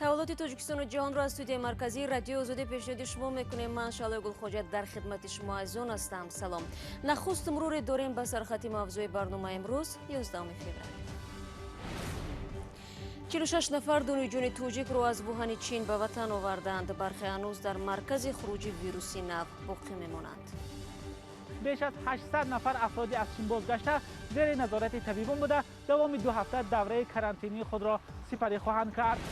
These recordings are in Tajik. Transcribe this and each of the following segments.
Таваллуди Тоҷикистону ҷаҳонро аз студияи марказии Радиои Озодӣ пешниҳоди шумо мекунем. Ман Шаҳлои Гулхоҷа дар хидмати шумо азизон ҳастам. Салом. Нахуст муруре дорем ба сархати мавзӯи барнома имрӯз, 11 феврал. 46 нафар донишҷӯёни тоҷикро аз Вуҳани Чин ба ватан оварданд. Бархе ҳанӯз дар маркази хуруҷи вируси нав боқӣ мемонанд. Беш аз 800 нафар афроди аз Чин бозгашта зери назорати табибон буда, давоми 2 ҳафта давраи карантинии худро сипарӣ хоҳанд кард.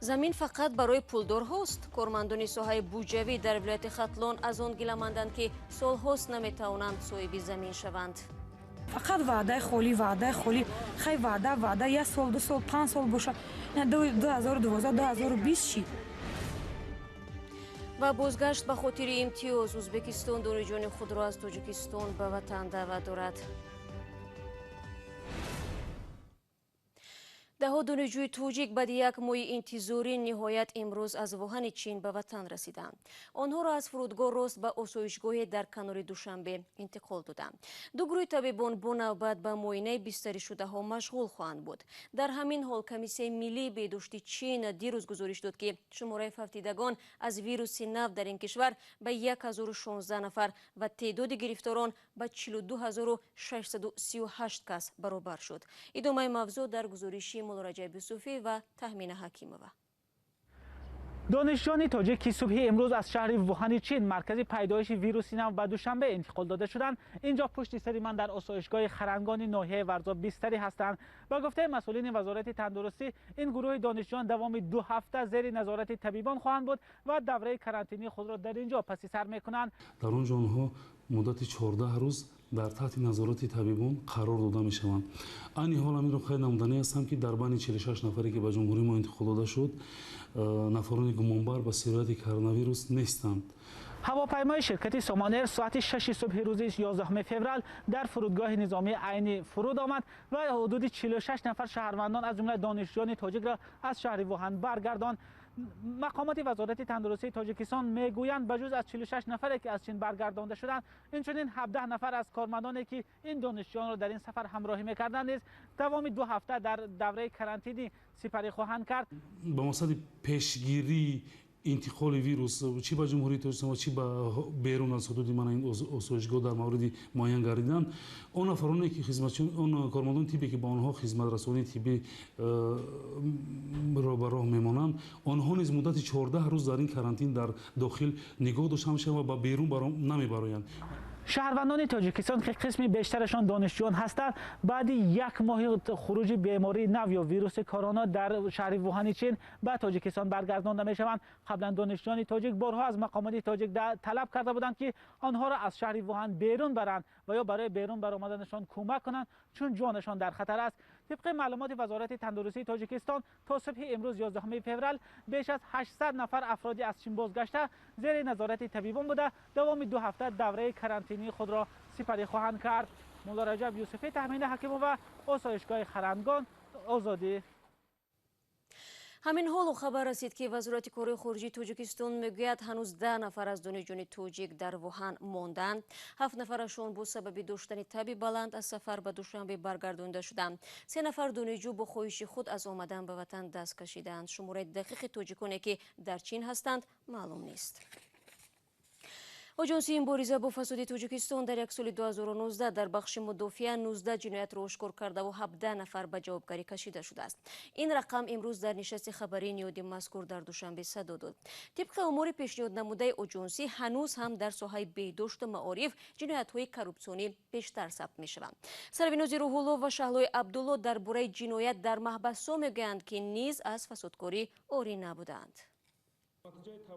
Замин фақат барои пулдорҳост. Кормандони соҳаи буҷавӣ дар вилояти Хатлон аз он гиламанданд, ки солҳост наметавонанд соҳиби замин шаванд. Фақат ваъдаи холӣ, ваъдаи холӣ. Хай, ваъда, ваъда 1 сол, 2 сол, 5 сол боша. 2012, 2020 шид. Ва бозгашт ба хотири имтиёз. Ӯзбекистон донишҷӯёни худро аз Тоҷикистон ба ватан даъват дорад. Даҳо донишҷӯи тоҷик баъди як моҳи интизорӣ ниҳоят имрӯз аз Вуҳани Чин ба ватан расиданд. Онҳоро аз фурудгоҳ рост ба осоишгоҳе дар канори Душанбе интиқол доданд. Ду гурӯҳи табибон бо навбат ба муоинаи бистаришудаҳо машғул хоҳанд буд. Дар ҳамин ҳол Комиссияи миллии беҳдошти Чин дирӯз гузориш дод, ки шумораи фавтидагон аз вируси нав дар ин кишвар ба 1016 нафар ва теъдоди гирифторон ба 42638 кас баробар шуд. Идомаи мавзӯъ дар гузориши Муллораҷаб Юсуфӣ ва Таҳмина Ҳакимова. Донишҷӯёни тоҷик, ки субҳи имрӯз аз шаҳри Вуҳани Чин, маркази пайдоиши вируси нав, ба Душанбе интиқол дода шуданд, инҷо пушти сари ман дар осоишгоҳи Харангони ноҳияи Варзоб бистарӣ ҳастанд. Ба гуфтаи масъулини Вазорати тандурустӣ, ин гурӯҳи донишҷӯён давоми 2 ҳафта зери назорати табибон хоҳанд буд ва давраи карантинии худро дар инҷо паси сар мекунанд. Дар он ҷо онҳо муддати 14 рӯз дар таҳти назорати табибон қарор дода мешаванд. Айни ҳол ҳаминро қайд намуданӣ ҳастам, ки дар байни 46 нафаре, ки ба ҷумҳурии мо интиқол дода шуд, нафарони гумонбар ба сирояти коронавирус нестанд. Ҳавопаймои ширкати Сомон Эйр соати 6 субҳи рӯзи 11 феврал дар фурудгоҳи низомии Айнӣ фуруд омад ва ҳудуди 46 нафар шаҳрвандон, аз ҷумла донишҷӯёни тоҷикро аз шаҳри Вуҳан баргардонд. Мақомоти Вазорати тандурустии Тоҷикистон мегӯянд, ба ҷуз аз 46 нафаре, ки аз Чин баргардонда шуданд, инчунин 17 нафар аз кормандоне, ки ин донишҷӯёнро дар ин сафар ҳамроҳӣ мекарданд, низ давоми 2 ҳафта дар давраи карантинӣ сипарӣ хоҳанд кард. Ба мақсади пешгирии интиқоли вирус чӣ ба Ҷумҳурии Тоҷикистон ва чӣ ба берун аз ҳудуди мана ин осоишгоҳ дар мавриди муайян гардидан, он нафароне ки хизматчиён, он кормандони тиббе, ки ба онҳо хизматрасонии тиббӣ ро ба роҳ мемонанд, онҳо низ муддати 14 рӯз дар ин карантин дар дохил нигоҳ дошта мешаванд ва ба берун намебароянд. Шаҳрвандони Тоҷикистон, ки қисми бештарашон донишҷӯён ҳастанд, баъди як моҳи хуруҷи бемории нав ё вируси корона дар шаҳри Вуҳани Чин ба Тоҷикистон баргардонда мешаванд. Қаблан донишҷӯёни тоҷик борҳо аз мақомоти тоҷик талаб карда буданд, ки онҳоро аз шаҳри Вуҳан берун баранд ва ё барои берун баромаданашон кӯмак кунанд, чун ҷонашон дар хатар аст. Тибқи маълумоти Вазорати тандурустии Тоҷикистон, то субҳи имрӯз 11 феврал беш аз 800 нафар афроди аз Чин бозгашта зери назорати табибон буда, давоми 2 ҳафта давраи карантинии худро сипарӣ хоҳанд кард. Муллораҷаб Юсуфӣ, Таҳмина Ҳакимова, осоишгоҳи Харангон, Озодӣ. Ҳамин ҳолу хабар расид, ки Вазорати корҳои хориҷии Тоҷикистон мегӯяд, ҳанӯз 10 нафар аз донишҷӯёни тоҷик дар Вуҳан монданд. 7 нафарашон бо сабаби доштани таби баланд аз сафар ба Душанбе баргардонида шуданд. 3 нафар донишҷӯ бо хоҳиши худ аз омадан ба ватан даст кашиданд. Шумораи дақиқи тоҷиконе, ки дар Чин ҳастанд, маълум нест. Оҷонсии мубориза бо фасоди Тоҷикистон дар як соли 2019 дар бахши мудофиа 19 ҷиноятро ошкор кардаву 17 нафар ба ҷавобгарӣ кашида шудааст. Ин рақам имрӯз дар нишасти хабарии ниҳоди мазкур дар Душанбе садо дод. Тибқи омори пешниҳоднамудаи оҷонсӣ, ҳанӯз ҳам дар соҳаи беҳдошту маориф ҷиноятҳои коррупсионӣ бештар сабт мешаванд. Сарвинози Рӯҳулло ва Шаҳлои Абдулло дар бораи ҷиноят дар маҳбасҳо мегӯянд, ки низ аз фасодкорӣ орӣ набуданд.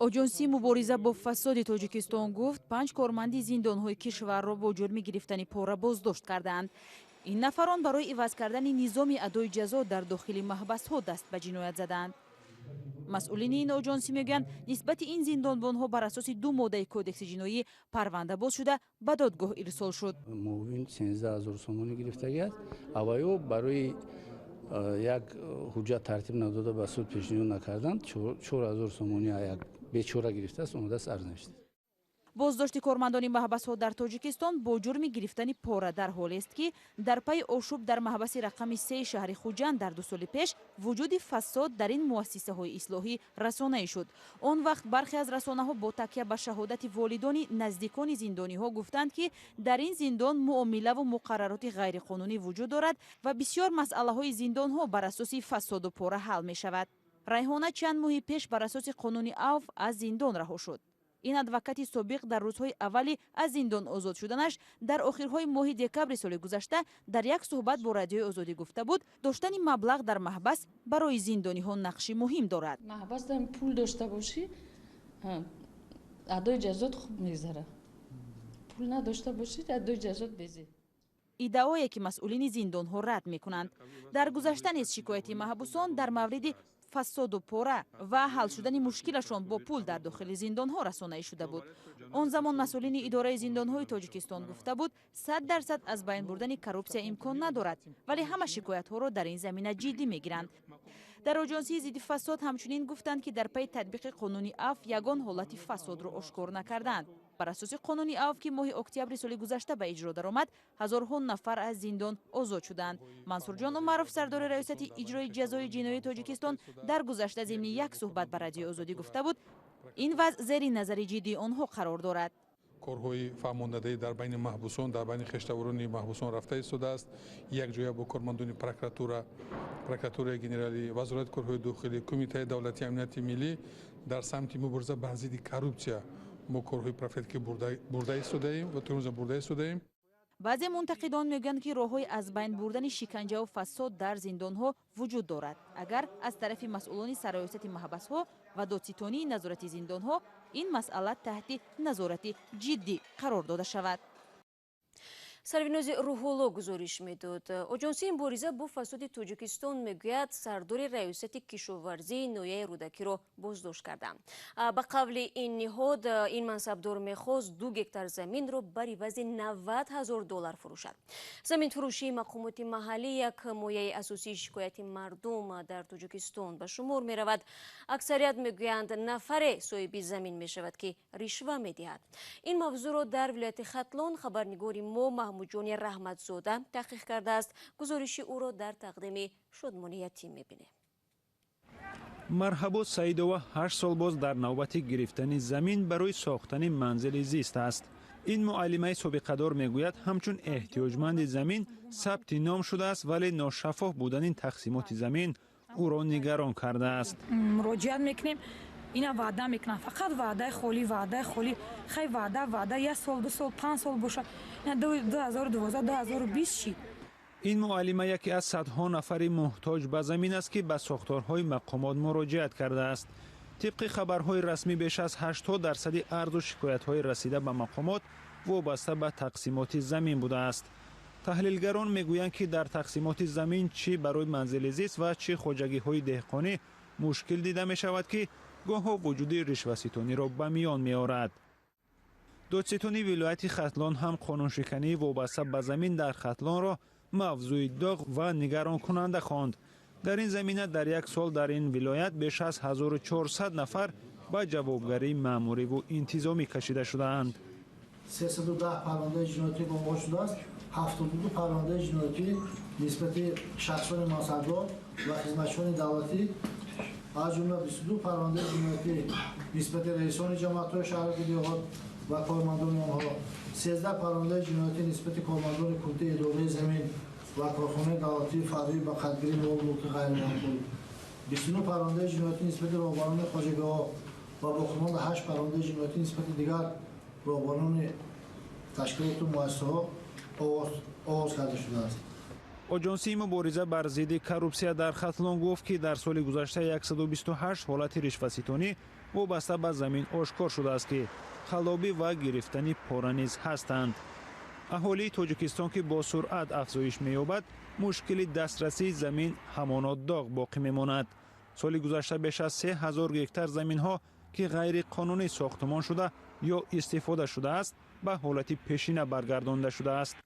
Оҷонсии мубориза бо фасоди Тоҷикистон гуфт, 5 корманди зиндонҳои кишварро бо ҷурми гирифтани пора боздошт кардаанд. Ин нафарон барои иваз кардани низоми адои ҷазо дар дохили маҳбасҳо даст ба ҷиноят задаанд. Масъулини ин оҷонсӣ мегӯянд, нисбати ин зиндонбонҳо бар асоси 2 моддаи Кодекси ҷиноӣ парванда боз шуда, ба додгоҳ ирсол шуд. Муовин 13 000 сомонӣ гирифтагиаст. Аввал барои як ҳуҷҷат тартиб надода, ба суд пешниҳод накарданд, 4000 сомонӣ як бечора гирифтааст, омадааст, арз навиштааст. Боздошти кормандони маҳбасҳо дар Тоҷикистон бо ҷурми гирифтани пора дар ҳолест, ки дар пайи ошӯб дар маҳбаси рақами 3 шаҳри Хуҷанд дар 2 соли пеш вуҷуди фасод дар ин муассисаҳои ислоҳӣ расонаӣ шуд. Он вақт бархе аз расонаҳо бо такя ба шаҳодати волидони наздикони зиндониҳо гуфтанд, ки дар ин зиндон муомилаву муқаррароти ғайриқонунӣ вуҷуд дорад ва бисёр масъалаҳои зиндонҳо бар асоси фасоду пора ҳал мешавад. Райҳона чанд моҳи пеш бар асоси қонуни авф аз зиндон раҳо шуд. Ин адвокати собиқ дар рӯзҳои аввали аз зиндон озод шуданаш дар охирҳои моҳи декабри соли гузашта дар як суҳбат бо Радиои Озодӣ гуфта буд, доштани маблағ дар маҳбас барои зиндониҳо нақши муҳим дорад. Маҳбас пул дошта бошӣ, адои ҷазот хуб мегзарад. Пул надошта бошӣ, адои ҷазот безӣ. Иддаое ки масъулини зиндонҳо рад мекунанд. Дар гузашта низ шикояти маҳбусон дар мавриди фасоду пора ва ҳал шудани мушкилашон бо пул дар дохили зиндонҳо расонаӣ шуда буд. Он замон масъулини идораи зиндонҳои Тоҷикистон гуфта буд, 100% аз байн бурдани коррупсия имкон надорад, вале ҳама шикоятҳоро дар ин замина ҷиддӣ мегиранд. Дар оҷонсии зидди фасод ҳамчунин гуфтанд, ки дар пайи татбиқи қонуни афв ягон ҳолати фасодро ошкор накарданд. Бар асоси қонуни авф, ки моҳи октябри соли гузашта ба иҷро даромад, ҳазорҳо нафар аз зиндон озод шуданд. Мансурҷон Умаров, сардори раёсати иҷрои ҷазои ҷиноии Тоҷикистон, дар гузашта зимни як суҳбат ба Радиои Озодӣ гуфта буд, ин вазъ зери назари ҷиддии онҳо қарор дорад. Корҳои фаҳмондадае дар байни маҳбусон, дар байни хештаворони маҳбусон рафта истодааст. Якҷоя бо кормандони прокуратура, прокуратураи генералӣ, вазорати корҳои дохилӣ, кумитаи давлатии амнияти миллӣ дар самти мубориза бар зидди коррупсия мо корҳои профилактикӣ бурда истодаем ва то имрӯза бурда истодаем. Баъзе мунтақидон мегӯянд, ки роҳҳои аз байн бурдани шиканҷаву фасод дар зиндонҳо вуҷуд дорад, агар аз тарафи масъулони сарраёсати маҳбасҳо ва додситонии назорати зиндонҳо ин масъала таҳти назорати ҷиддӣ қарор дода шавад. Сарвинози Рӯҳулло гузориш медод. Оҷонсии мубориза бо фасоди Тоҷикистон мегӯяд, сардори раёсати кишоварзии ноҳияи Рӯдакиро боздошт карданд. Ба қавли ин ниҳод, ин мансабдор мехост 2 гектар заминро бар ивази 90 000 доллар фурӯшад. Заминфурӯшии мақомоти маҳаллӣ як мояи асосии шикояти мардум дар Тоҷикистон ба шумор меравад. Аксарият мегӯянд, нафаре соҳиби замин мешавад, ки ришва медиҳад. Ин мавзӯъро дар вилояти Хатлон хабарнигори мо Маҳмудҷони Раҳматзода таҳқиқ кардааст. Гузориши ӯро дар тақдими Шодмони Ятим мебинем. Марҳабо Саидова 8 сол боз дар навбати гирифтани замин барои сохтани манзили зист аст. Ин муаллимаи собиқадор мегӯяд, ҳамчун эҳтиёҷманди замин сабти ном шудааст, вале ношаффоф будани тақсимоти замин ӯро нигарон кардааст. Муроҷиат мекунем, ина ваъда мекунанд, фақат ваъдаи холӣ, ваъдаи холӣ. Хай ваъда, ваъда 1 сол, 2 сол, 5 сол бошад, 2012, 2020 шид. Ин муаллима яке аз садҳо нафари муҳтоҷ ба замин аст, ки ба сохторҳои мақомот муроҷиат кардааст. Тибқи хабарҳои расмӣ, беш аз 80% арзу шикоятҳои расида ба мақомот вобаста ба тақсимоти замин будааст. Таҳлилгарон мегӯянд, ки дар тақсимоти замин чӣ барои манзили зист ва чӣ хоҷагиҳои деҳқонӣ мушкил дида мешавад, ки гоҳҳо вуҷуди ришваситониро ба миён меорад. Додситони вилояти Хатлон ҳам қонуншикании вобаста ба замин дар Хатлонро мавзӯи доғ ва нигаронкунанда хонд. Дар ин замина дар як сол дар ин вилоят беш аз 1400 нафар ба ҷавобгарии маъмуриву интизомӣ кашида шудаанд. 310 парвандаи ҷиноятӣ оғоз шудааст. 72 парвандаи ҷиноятӣ нисбати шахсони мансабдор ва хизматчиёни давлатӣ, аз ҷумла 22 парвандаи ҷиноятӣ нисбати раисони ҷамоатҳои шаҳраки деҳот ва кормандони онҳо, 13 парвандаи ҷиноятӣ нисбати кормандони кумитаи идораи замин ва корхонаи давлатии фаръӣ ба қадгирии молу мулки ғайриманқул, 29 парвандаи ҷиноятӣ нисбати роҳбарони хоҷагиҳо ва боқимонда 8 парвандаи ҷиноятӣ нисбати дигар роҳбарони ташкилоту муассисаҳо оғоз карда шудааст. Оҷонсии мубориза бар зидди коррупсия дар Хатлон гуфт, ки дар соли гузашта 128 ҳолати ришваситонӣ вобаста ба замин ошкор шудааст, ки қаллобӣ ва гирифтани пора низ ҳастанд. Аҳолии Тоҷикистон, ки бо суръат афзоиш меёбад, мушкили дастрасии замин ҳамоно доғ боқӣ мемонад. Соли гузашта беш аз 3000 гектар заминҳо, ки ғайриқонунӣ сохтумон шуда ё истифода шудааст, ба ҳолати пешина баргардонда шудааст.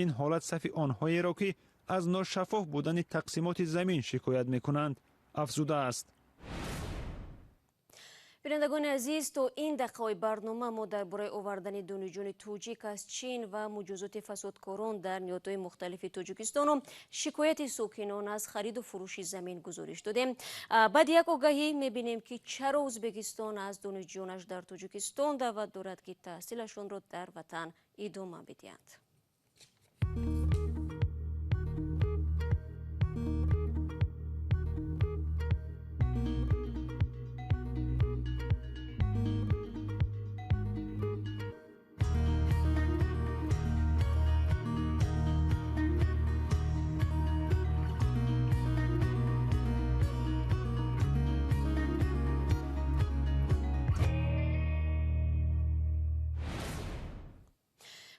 Ин ҳолат сафи онҳоеро, ки аз ношаффоф будани тақсимоти замин шикоят мекунанд, афзудааст. Бинандагони азиз, то ин дақиқаҳои барнома мо дар бораи овардани донишҷӯёни тоҷик аз Чин ва муҷозоти фасодкорон дар ниҳодҳои мухталифи Тоҷикистону шикояти сокинон аз хариду фурӯши замин гузориш додем. Баъди як огаҳӣ мебинем, ки чаро Ӯзбекистон аз донишҷӯёнаш дар Тоҷикистон даъват дорад, ки таҳсилашонро дар ватан идома бидиҳанд.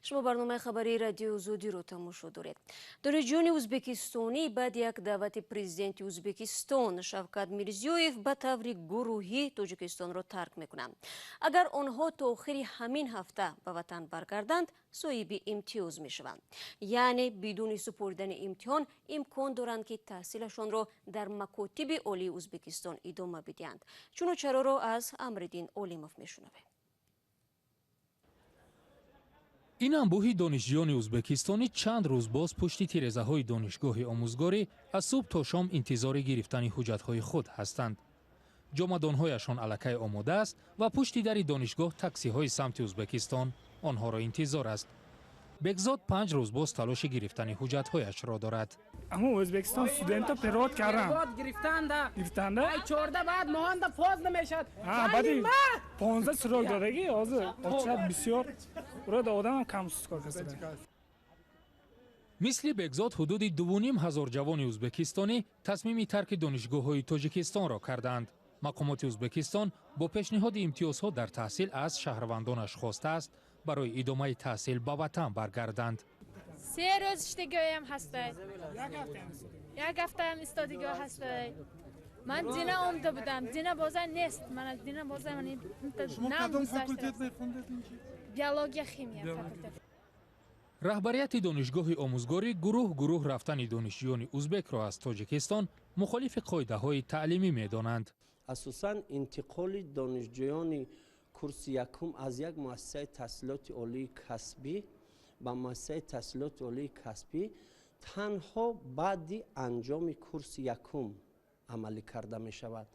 Шумо барномаи хабарии Радиои Озодиро тамошо доред. Донишҷӯёни ӯзбекистонӣ баъди як даъвати президенти Ӯзбекистон Шавкат Мирзиёев ба таври гурӯҳӣ Тоҷикистонро тарк мекунанд. Агар онҳо то охири ҳамин ҳафта ба ватан баргарданд, соҳиби имтиёз мешаванд. Яъне бидуни супоридани имтиҳон имкон доранд, ки таҳсилашонро дар макотиби олии Ӯзбекистон идома бидиҳанд. Чуну чароро аз Амриддин Олимов мешунавем. Ин анбӯҳи донишҷӯёни ӯзбекистонӣ чанд рӯз боз пушти тирезаҳои донишгоҳи омӯзгорӣ аз субҳ то шом интизори гирифтани ҳуҷҷатҳои худ ҳастанд. Ҷомадонҳояшон аллакай омода аст ва пушти дари донишгоҳ таксиҳои самти Ӯзбекистон онҳоро интизор аст. Бекзод 5 рӯз боз талоши гирифтани ҳуҷҷатҳояшро дорад. Аммо Ӯзбекистон студентро перевод карданд. Гирифтанда. 14 баъд моҳанда поз намешад. Баъди 15 срок додагӣ, ҳозир очад бисёр урода одамам кам кор кардааст. Мисли Бекзод ҳудуди 2500 ҷавони ӯзбекистонӣ тасмими тарки донишгоҳҳои Тоҷикистонро кардаанд. Мақомоти Ӯзбекистон бо пешниҳоди имтиёзҳо дар таҳсил аз шаҳрвандонаш хостааст барои идомаи таҳсил ба ватан баргарданд. 3 рӯз иштигоям ҳастай. Як ҳафтаам истодигоҳ ҳастай. Ман дина омда будам. Дина боза нест. Ман дина боза ман нам факултет мехондед инҷи? Биология, химия факултет. Раҳбарияти донишгоҳи омӯзгорӣ гурӯҳ гурӯҳ рафтани донишҷӯёни ӯзбекро аз Тоҷикистон мухолифи қоидаҳои таълимӣ медонанд. Асосан интиқоли донишҷӯёни курси якум аз як муассисаи таҳсилоти олии касбӣ ба муассисаи таҳсилоти олии касбӣ танҳо баъди анҷоми курси якум амалӣ карда мешавад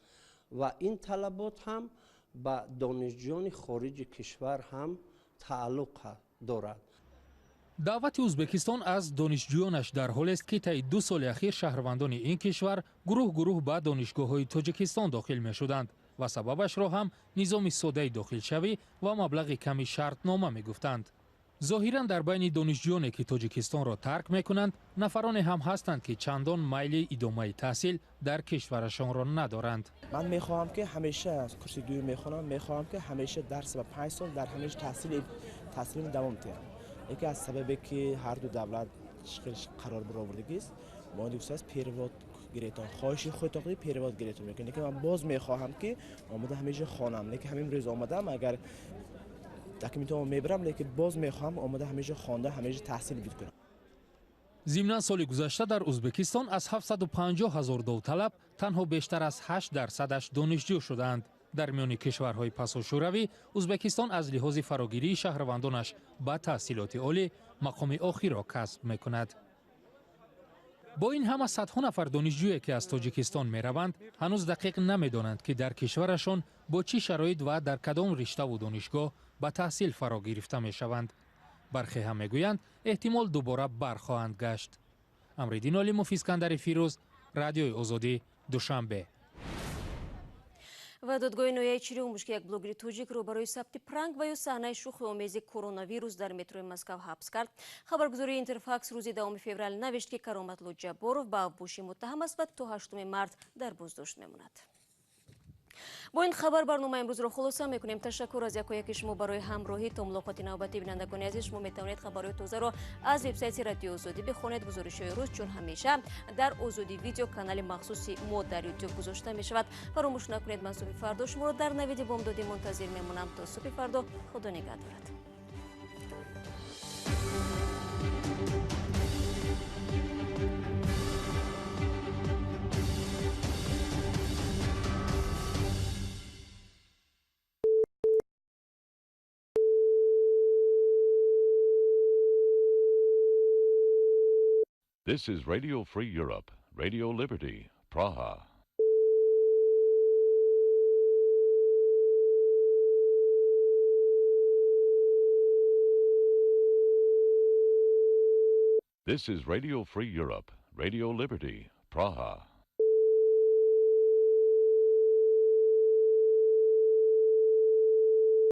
ва ин талабот ҳам ба донишҷӯёни хориҷи кишвар ҳам тааллуқ дорад. Даъвати Ӯзбекистон аз донишҷӯёнаш дар ҳолест, ки таи 2 соли ахир шаҳрвандони ин кишвар гурӯҳ гурӯҳ ба донишгоҳҳои Тоҷикистон дохил мешуданд ва сабабашро ҳам низоми содаи дохилшавӣ ва маблағи ками шартнома мегуфтанд. Зоҳиран дар байни донишҷӯёне, ки Тоҷикистонро тарк мекунанд, нафароне ҳам ҳастанд, ки чандон майли идомаи таҳсил дар кишварашонро надоранд. Ман мехоҳам, ки ҳамеша курси дуюм мехонам, мехоҳам, ки ҳамеша дарс ва 5 сол дар ҳамеша таҳсилим давом диҳам. Яке аз сабабе, ки ҳар ду давлат қарор баровардагист, мо дӯст перевод гиретон, хоҳиши худтон перевод гиретон мекунед. Лекин ман боз мехоҳам, ки омада ҳамеша хонам. Лекин ҳамин рӯз омадам, агар документҳоро мебарам, лекин боз мехоҳам омада ҳамеша хонда, ҳамеша таҳсил бикунам. Зимнан соли гузашта дар Ӯзбекистон аз 750 000 довталаб танҳо бештар аз 8%-аш донишҷӯ шудаанд. Дар миёни кишварҳои пасошӯравӣ Ӯзбекистон аз лиҳози фарогирии шаҳрвандонаш ба таҳсилоти олӣ мақоми охирро касб мекунад. Бо ин ҳама садҳо нафар донишҷӯе, ки аз Тоҷикистон мераванд, ҳанӯз дақиқ намедонанд, ки дар кишварашон бо чӣ шароит ва дар кадом риштаву донишгоҳ ба таҳсил фаро гирифта мешаванд. Бархе ҳам мегӯянд, эҳтимол дубора бархоҳанд гашт. Амриддин Олимов, Искандари Фирӯз, Радиои Озодӣ, Душанбе. Ва додгоҳи ноҳияи Черемуш, ки як блогери тоҷикро барои сабти пранк ва ё саҳнаи шӯхиомези коронавирус дар метрои Москав ҳабс кард. Хабаргузории Интерфакс рӯзи 10 феврал навишт, ки Кароматлу Ҷабборов ба авбошӣ муттаҳам аст ва то 8 март дар боздошт мемонад. Бо ин хабар барномаи имрӯзро хулоса мекунем. Ташаккур аз якояки шумо барои ҳамроҳӣ. То мулоқоти навбатӣ, бинандагони азиз, шумо метавонед хабарҳои тозаро аз вебсайти Радиои Озодӣ бихонед. Гузоришҳои рӯз чун ҳамеша дар Озодӣ видео канали махсуси мо дар Ютуб гузошта мешавад. Фаромӯш накунед, ман субҳи фардо шуморо дар навиди бомдодӣ мунтазир мемонам. То субҳи фардо Худо нигаҳ дорад. This is Radio Free Europe, Radio Liberty, Praha. This is Radio Free Europe, Radio Liberty, Praha.